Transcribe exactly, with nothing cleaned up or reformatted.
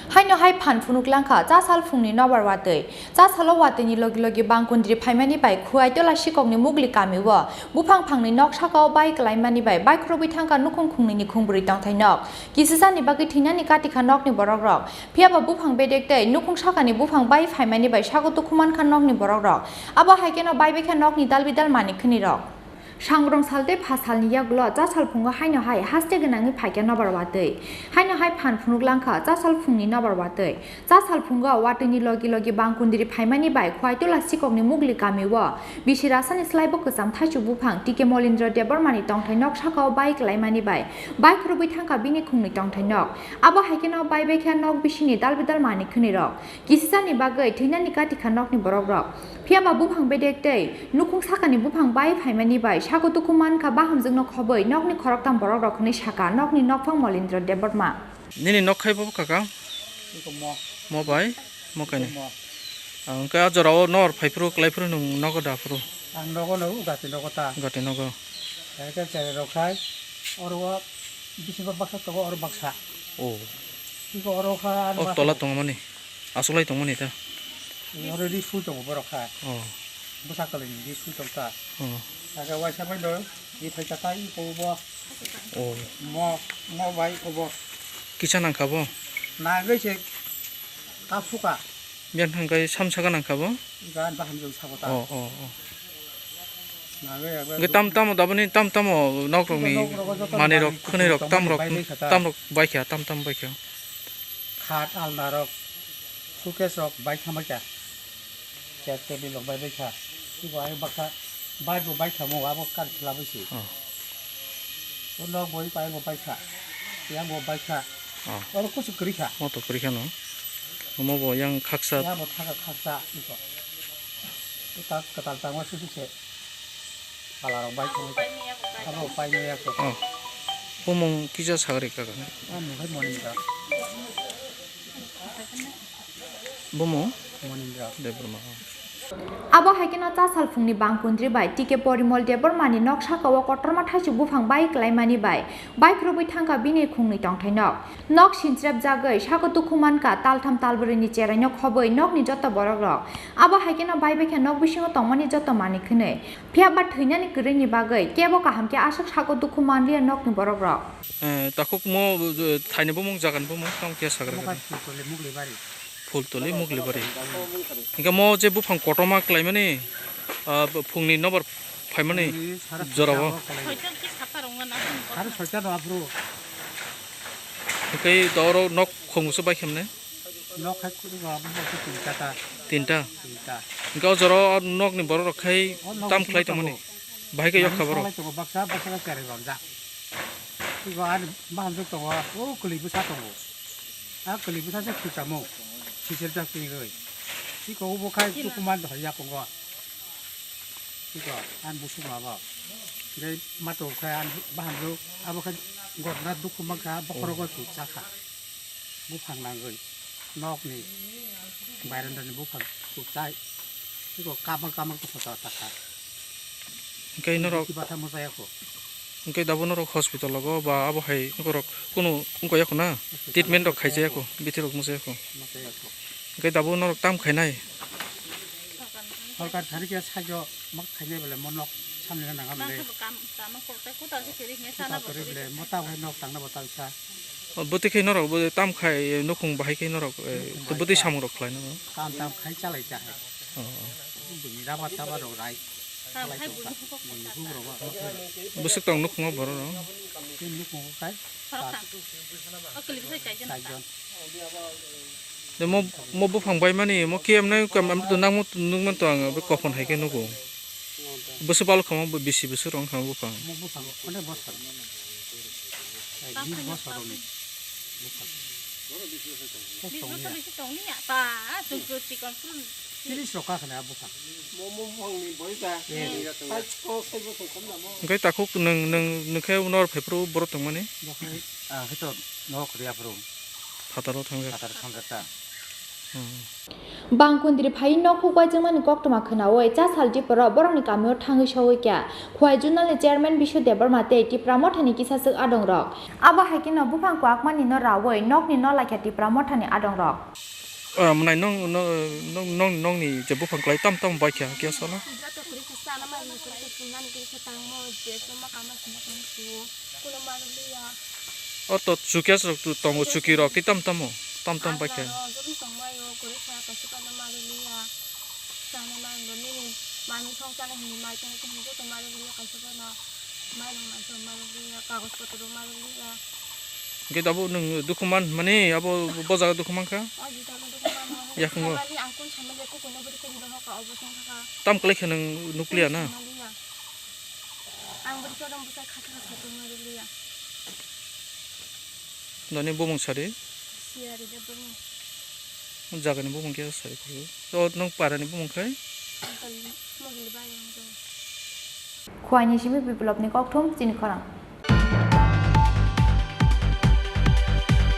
Haino hai phan phunuk langkha, chasal phungni nobar watwi. Chasalo watwini logi logi bangkundri phaimani bai Khuaitola sikokni Mugli kamio buphang phangnwi nok sakao bai klaimani bai baikhorogwi thangkha nukhung khungnwini khungbrwi tongthai nok. Kisisani bagwi thwinani katikha nokni borokrok. Phiyaba buphang bedek tei nukhung sakani buphang bai phaimani bai sago tukhuk mankha nokni borokrok. Abo hai kheno bai baikha nokni dalbidal manik khwnirok. Sangrong sal tei pha salni yagulo chasal phungo haino hai haste gwnangwi phaikha nobar watwi. Haino hai phan phunuk langkha chasal phungni nobar watwi. Chasal phungo watwini logi logi bangkundri phaimani bai Khuaitola sikokni Mugli kamio bisi rasani slaibo kwcham thaichuk buphang T K Molindra Debbarmani tongthai nok sakao bai klaimani bai baikhorogwi thangkha bini khungni tongthai nok. Abo hai kheno bai baikha nok bisingni dalbidal manik khwnirok. Kisisani bagwi thwinani katikha nokni borokrok. Phiyaba buphang bedek tei nukhung sakani buphang bai phaimani bai sago tukhuk mankha bahamjwkno khobwi nokni khoroktham borokrok hwnwi sakha nokni nokphang Molindra Debbarma. Nini nok khai bo kaka? Iko mo. Mo bai? Mo kaini? Mo. Ah, hwnkhe a jorao nor phaiphuru, kwlaiphuru nwng nogo da phuru? Ang nogo no, gati nogo ta. Gati nogo. Hai khe cherai rok khai, oro o bisingo baksa tongo, oro baksa. Oh. Iko oro kha, ano Oh, baksa. Tola tongmani. Asulai tongmani ta. Oro ri sui tongo borok kha. Oh. Bwsa kwlaini ri sui tong ta. Oh. Aga waisa bai do, ri phai ta ta, iko bo. Oh. Mo, mo bai iko bo. Kisa nangkha bo? Nagwi se ta phuka. Biang thangkai samsaka nangkha bo? Gan bahan jong sabo ta. Oh, oh, oh. Nagwi, nagwi. Hwnkhe tam tamo daboni tam tamo nokrokni nokrok joto manwi rok, manwi khwnwi rok, tongmani tam rok, bai bai kha ta. Tam rok bai kha, tam tam bai kha. Khat, alna rok, suitcase rok bai kha mai kha. Chair table rok bai bai kha. Ibo ai baksa bai bo bai kha mo, abo kar khwlabwi se. Oh. O nok bo ipai bo bai kha. Yang bo bai kha. Oh. Oro kusu kwrwi kha. Mo to kwrwi kha no. Omo bo yang khaksa. Yang bo thaka khaksa iko. Ita kwtal tangma susu se. Pala rok bai kha. Abo pai maya ko. Oh. Bumung kisa sagri kaka. Ano hai moni da. Bumung? Monindra. Debbarma. Abo hai kheno chasal phungni bangkundri bai T K Porimol Debbarmani nok sakao kotorma thaichuk buphang bai klaimani bai baikhorogwi thangkha bini khungni tongthai nok. Nok sinchrebjagwi sago tukhuk mankha taltham talbrwini cheraino khobwi nokni joto borokrok. Abo hai kheno bai baikha nok bisingo tongmani joto manwi khwnwi. Phiyaba thwinani kwrwini bagwi kebo kaham khe aswk sago dukhu manliya nokni borokrok. Eh, takhuk mo, eh, thaini bumung, jagani bumung, tamo khe sagra Omo khe gana? Phultuli Muglibari. Phultuli Muglibari. Hingke mo je buphang kotorma klaimani, ah, phungni nobar phaimani Phungni sara jorao. Soita o kalai. Soita ki sapa rong na? Sara soita no aphuru. Hingke doro nok khonguso bai khemne? Nok hai khuru ba, bo khe tinta ta. Tinta? Tinta. Hingke o jorao nokni borok rok khai O nok tam khlai tongo. Bahai khe yok kha borok? Salai tongo, baksa, baksa khe chereng ronjak. Tiko ani bahan jok tongo, o kwlwi bwsa tongo. A kwlwi bwsa se khitamo, sisir jak twi gwi. Tiko obo khai tukuman dohor yakungo. Tiko ani busuk mabo. Tei mato khai ani bahan jok, abo khai gotna dukhu mankha, bokhorogo chakha. Buphang nangwi nokni bairandani buphang kuchai. Iko kamang kamang tongkha ta, ta kha. Hingke norok Kibatha mojaya kho. Hingke dabo norok hospital logo ba abo hai borok kunu wngkha ya kho na? Hospital treatment rok logo khaijaya kho, bithi rok mojaya kho. Mojaya kho. Hingke dabo norok tam khainai? Sorkar thari khe sakyo mak khainai bole mo nok samni nang Tang mole. Khe bo kam, kama kok tai kutal se kiri hingke Kutal sana bo kori kiri bole khe. Mo ta hai nok tangna bo ta sa. O, bwtwi khe norok bo tam khai nukhung bahai khe norok, eh, Nukhung to bahai bwtwi kha. Samung rok khlai no. Tam tam khai chalai cha hai. Oh, oh. Bini raba taba rok rai. Tam khai bini hukuk Bini huk rok. Bwswk tong nukhungo borok rok. Bini nukhungo khai. Khorok kha. O kwlwi bwsai chaijon. Chaijon. De mo, mo buphang bai mani mo kiyam nai kam am to nang mo nung man to ang be kophon hai khe nugo. Bwswk balo khamo bisi bwswk rong khamo buphang. Mo buphang onek bosor. Ai, bis bosor rokni buphang. Bis bosor bisi tongni ya, ta, chwng chwng chikon phuru. Tiris rok ka khana buphang. Mo, mo buphangni boi ta. Eh. Sai ko sai bosor khom na mo. Hingke takhuk nwng, nwng, nwng khe nor phai phuru borok tongmani? Bo khai, ah, hito nok riya phuru. Phataro thangja. Phataro thangja ta. Bangkundri phaiwi nok huk uaijwkmani koktwma khwnaui cha sal Tripura borokni kamio thangwi sogwi kha. Khwai Zonalni Chairman Bishu Debbarma tei Tipra Mothani kisaswk adongrok. Abo hai kheno buphang kwakmani no raui nokni no laikha Tipra Mothani adongrok. Ah, mwnai nong, nong, nong, nong, nongni je buphang kwlai tam tam bai kha, khe sala? Joto kwrwi khe chana mani kwrwi khe chumnani kwrwi khe tangmo je chuma kama sina kama suo. Kuno marwk liya. O to suitcase rok tu tongo, chuki rok ti tam tamo, tam tam bai kha. Ano joto tongmai o kwrwi kha kaisa kano marwk liya. Chana mani nini mani song chana hini mai tong tong joto marwk liya kaisa kano. Mairung maisa marwk liya, kagoj potro marwk liya. Hwnkhe abo nwng dukhu man mani, abo bo jaga dukhu man kha? O jitalo dukhu man mani. Yakung o? Khaimani ang kun samani kukuino bwrwi khe rohor ka obo song kha. Tam kwlai khe nwng nukliya na? Samaliya. Ang bwrwi chodong bwsai kha kha kha tongma rwliya. Nani bumung sari? Siyari de bwrwi. Jagani bumung khe sari khulio. To nwng parani bumung khai? Ang kali mogili bayang do. Khwai ni simi biplopni kokthum chini khorang.